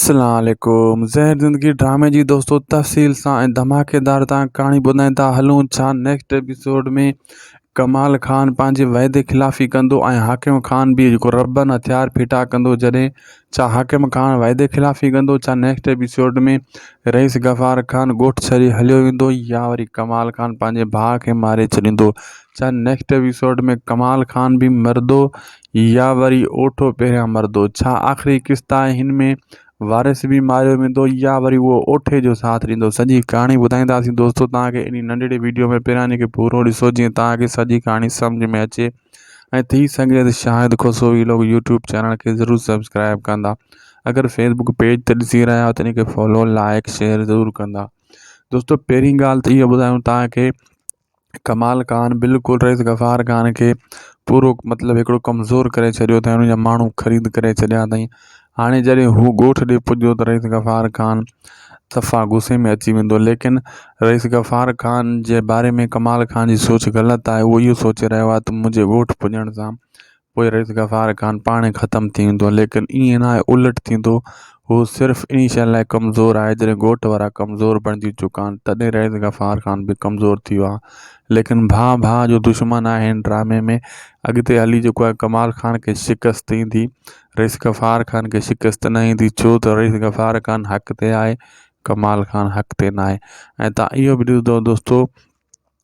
اسلام عليڪم زهر زندگي ڊرامي جي دوستو تفصيل سان ۽ ڌماڪيدار تان ڪهاڻي ٻڌائيندا هلون ڇا نيڪسٽ ايپيسوڊ ۾ ڪمال خان پنهنجي وعدي خلافي ڪندو ۽ حاڪم خان به جيڪو ربن هٿيار ڦٽا ڪندو جڏهن ڇا حاڪم خان وعدي خلافي ڪندو ڇا نيڪسٽ ايپيسوڊ ۾ رئيس غفار خان ڳوٺ ڇڏي هليو ويندو يا وري ڪمال خان پنهنجي ڀاء کي ماري ڇڏيندو ڇا نيڪسٽ ايپيسوڊ ۾ ڪمال خان به مردو يا وري اوٺو پهريان مردو. ڇا آخري قسط آهي هن ۾ وارث به ماريو ويندو يا وري اهو اوٺي جو ساٿ ڏيندو سڄي ڪهاڻي ٻڌائينداسين دوستو توهان کي انهي ننڍڙي ويڊيو ۾ پهريان ان کي پورو ڏسو جيئن توهان کي سڄي ڪهاڻي سمجهه ۾ اچي ۽ ٿي سگهي ته Shahid Khoso vlog YouTube channel کي ضرور سبسڪرائب ڪندا اگر فيسبوڪ پيج تي ڏسي رهيا آهيو ته ان کي فالو لائڪ شيئر ضرور ڪندا دوستو پهرين ڳالهه ته اهو ٻڌايون توهان کي ڪمال خان بلڪل رئيس غفار خان کي پورو مطلب هڪڙو ڪمزور ڪري ڇڏيو اٿائين ان جا ماڻهو خريد ڪري ڇڏيا اٿائين هاڻي جڏهن هو ڳوٺ ڏي پڄيو ته رئيس غفار خان صفا غصي ۾ اچي ويندو ليڪن رئيس غفار خان جي باري ۾ ڪمال خان جي سوچ غلط آهي هو اهو سوچي رهيو آهي ته منهنجي ڳوٺ پڄڻ سان پوء رئيس غفار خان پاڻ ئي ختم ٿي ويندو ليڪن ائين ناهي الٽ ٿيندو هو صرف انهي شيء لاء ڪمزور آهي جڏهن ڳوٺ وارا ڪمزور بڻجي چڪا آهن تڏهن رئيس غفار خان به ڪمزور ٿي ويو آهي ليڪن ڀاء ڀاء جو دشمن آهي هن ڊرامي ۾ اڳتي هلي جيڪو آهي ڪمال خان کي شڪست ايندي رئيس غفار خان کي شڪست نه ايندي ڇو ته رئيس غفار خان حق تي آهي ڪمال خان حق تي ناهي ۽ تان اهو به ڏسندو دوستو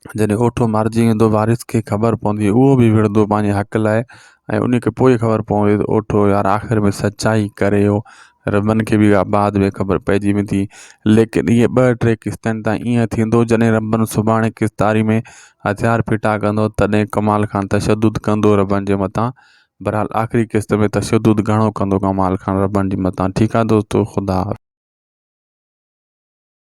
جڏهن اوٺو مارجي ويندو وارث کي خبر پوندي اهو به وڙهندو پنهنجي حق لاء ۽ ان کي پوء خبر پوندي ته اوٺو يار آخر ۾ سچائي ڪري ويو ربن کي به بعد ۾ خبر پئجي ويندي ليڪن اهي ٻه ٽي قسطن تائين ائين ٿيندو جڏهن ربن سڀاڻي قسطاري ۾ هٿيار ڦٽا ڪندو تڏهن ڪمال خان تشدد ڪندو ربن جي مٿان بهرحال آخري قسط ۾ تشدد گهڻو ڪندو ڪمال خان ربن جي مٿان ٺيڪ آ دوستو خدا حافظ.